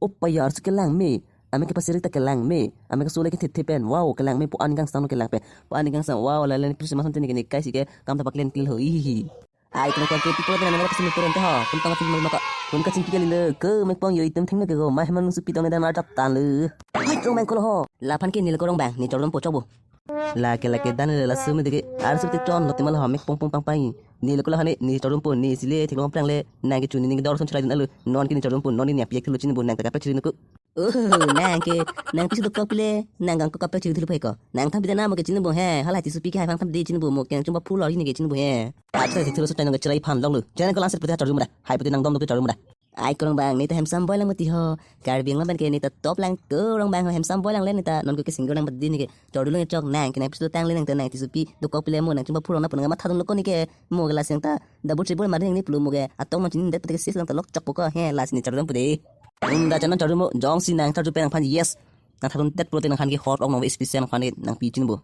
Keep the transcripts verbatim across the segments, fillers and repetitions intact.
Oppa ya, arsu kelang me. Amek kepasirik ta kelang me. Amek keso le kethe the pen. Wow, kelang me, po-an kangsang lo kelang pen. Po-an kangsang, wow, lale ni Christmas ante ni ke ne kai si ke kam ta paklen klil ho. Hihihi. Ai, kena kau ke people kena nama kasi mikir ente ho. Pun tang pun maka. Pun kachingki kali le. Ke mekpong yo itum thing ke ko. Mah man supi tong ne dan arjap tan le. Hai, Rongbang kolo ho. Laphan ke neli ko Rongbang, ne chardom po chokbo. Lake lake dan le lasu me deke. Arsu te chon lo te mal ho mekpong pong pang pang. Neli ko la hane, ne chardom po, ne sile thik long plang le. Nang ke chuni ne dor son chelai dun alu. Non ke ne chardom po, non ne apiak thulu chini bo nang ta kaprek chiri nuku. Oh, nang ke, nang pisi dokok pile, nang gang ko kaprek chiri thulu phe ko. Nang tham pide na mo ke chini bo he, hala ti supi ke hai phang tham pide chini bo mo ke nang chumba phu lor hini ke chini bo he. Acha si thulu so chai nang ke chelai phan long lu. Chai nang ko langsir pute chardom da. Hai pute nang dom do pute chardom da. Ai ko Rongbang, ne ta handsome boy lang mati ho. Karbi Anglong pen ke ne ta top lang ko Rongbang ho, handsome boy lang le ne ta non ko ke singer lang mati ne ke. Chardom lang chok nang ke nang pisi tang le nang ta nang ti supi dokok pile mo nang chumba phu long na pun nang matha dun lo ko ne ke mo ke lasi nang ta double triple mari nang ne pulu mo ke atong man chini det pute ke sis lang ta lok chok po ko he lasi ne chardom pude. Hmm, da chana charju mo, jongsi nang charju pen nangphan yes. Nang tharun det pulote nangphan ke hot ong nang special nangphan ke nangpi chini bo.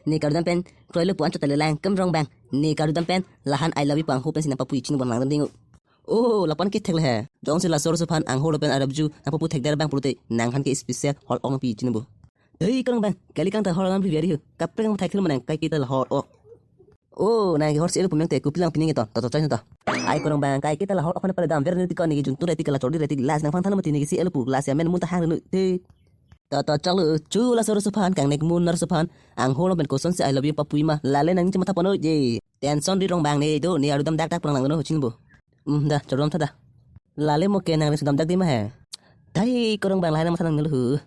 Ne karju dam pen, kroi lo puan chot le lang, kem Rongbang. Ne karju dam pen, lahan I love you pu angho pensi nangpapui chini bo nang ding. Oh, lapu-an ke thek le he. Jongsi laso arsu aphan angho lo pen I love you, nangpapu thek der bang pulote, nangphan ke special hot ong nangpi chini bo. Dei ko Rongbang, kali kang ta hot ong nangpi very hu. Kaprek nang thai khil manang, kai kita la hot ong. Oh, nang ke hot si elu pumeng te kupi lang pining to, to to chai to. Ai ko Rongbang kai kita la hot aphan pale dam ver niti ko ne juntu reti kala chordi reti lasi nangphan than mati ne si elu pu lasi amen mun ta hang nu te. To to chak lu chu laso arsu aphan kangnek mun arsu aphan angho lo pen kosonsi I love you papui ma lale nang chima thapono je. Tension ri Rongbang ne do ne arju dam dak dak pulang lang no chini bo. Hmm, da chardom tha da. Lale mo ke nang ri sudam dak di ma he. Dei ko Rongbang lahai nang matha nang nelu hu.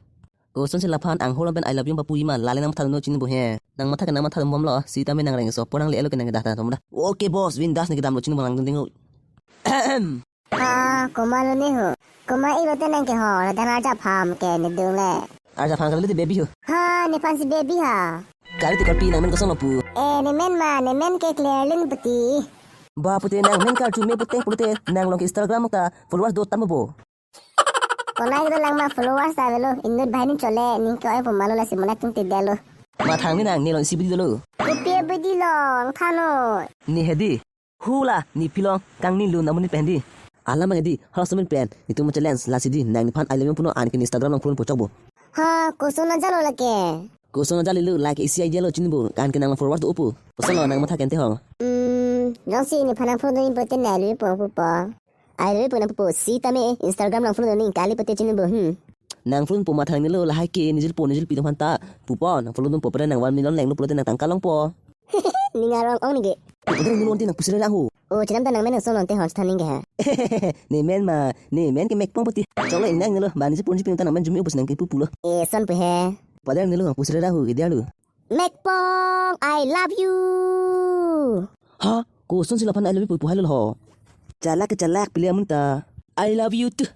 Kosonsi laphan angho lo pen I love you papui ma lale nang matha no chini bo he. Nang matha ke nang matha bom lo, sitame nang reng so, ponang le elo ke nang dah dah tom dah. Okay boss, Vindas ne kedam lo chini bo nang ding ho. Ahem. Ah, komat lo ne ho. Komat ilo te nang ke ho, ladak arjap ham ke ne dung le. Arjap ham kali te baby ho. Ha, nephan si baby ha. Kali te karpi nang men koson lo pu. Eh, ne men ma, ne men ke Clearlink puti. Ba pute nang men karju me puteng pulote nang long ke Instagram ta followers do tam bo. Konai kedo lang ma followers ta avelo, inut bahini chole, ning ke oi pumalo lasi mona tung te delo. Mathang ni nang, ne long isi bidi dolo. Kopi bidi long, thano. Ne hedi. Hula, ne phi long, kangni lu namun ne pen di. Alam ang di, halaso amen pen, netum challenge, lasi di, nang nephan I love you punon ke ne Instagram along phone po chokbo. Ha, koson ajalo lake. Koson ajalo lake isi idea lo chini bo, kan ke nang followers do upu. Koson lo nang matha kente ho. Hmm, jongsi nephan nang phone do ni pote nang I love you pu pupo. I love you pu nang pupo, sitame Instagram along phone do ni kali pote chini bo, hmm. Nang phone po mathang nelo lahai ke nijil po nijil pi do phanta pupo nang phone do po pare nang one million leng lo pulote nang tangka longpo. Ning arong ong nige. Udah nilo nanti nang pusir lang ho. Oh, chinam ta nang men nang son nang te hon stan ning ke ha. Ne men ma, ne men ke mekpong poti. Choklo inang nilo, bani si pun si pinta nang men jumi upus nang ke pupulo. Eh, son pu he. Padahal nilo nang pusir lang ho, ke dia lo. Mekpong, I love you. Ha? Kosonsi laphan I love you pu pu hai lo ho. Chalak ke chalak pili amun ta. I love you too.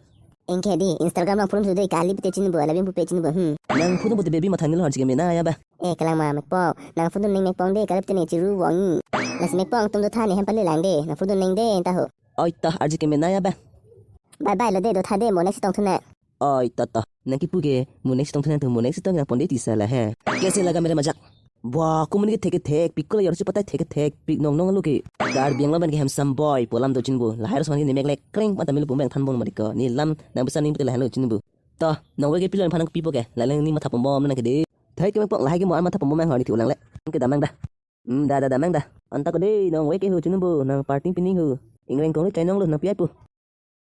Engke di, Instagram along phone sudah kali pute chini bo, I love you pupe chini bo, hmm. Nang phone pute baby mathang nilo harji ke mena ya ba. Eh, kelang ma mekpong. Nang phone ning mekpong de, kali pute ne chiru wongi. Lasi mekpong tum do tha ne hem pali lang de, nang phone ning de, enta ho. Oi ta, harji ke mena ya ba. Bye bye lo de, do tha de, mo next tong thuna. Oi ta ta, nang kipu ke, mo next tong thuna tu, mo next tong nang ponde tisa la he. Kaise laga mere majak? Wah, ko muni ke thek thek, pik ko la yorsi patai thek thek, pik nong nong lo ke. Karbi Anglong pen ke handsome boy, pu alam do chini bo. Lahai ros mani ne mek lek, kring, pata melu pumeng than bon mari ko. Ne lam, nang bisa ning pute lahai lo chini bo. To, nang we ke pilon phanang pipo ke, lalang ni matha pom bom nang ke de. Thai ke mekpong lahai ke mo an matha pom bom hor ni thu lang le. Ke damang dah. Hmm, da da damang dah. Anta ko de, nang we ke ho chini bo, nang parting pining ho. Ingreng kong le chai nong lo, nang pi ai pu.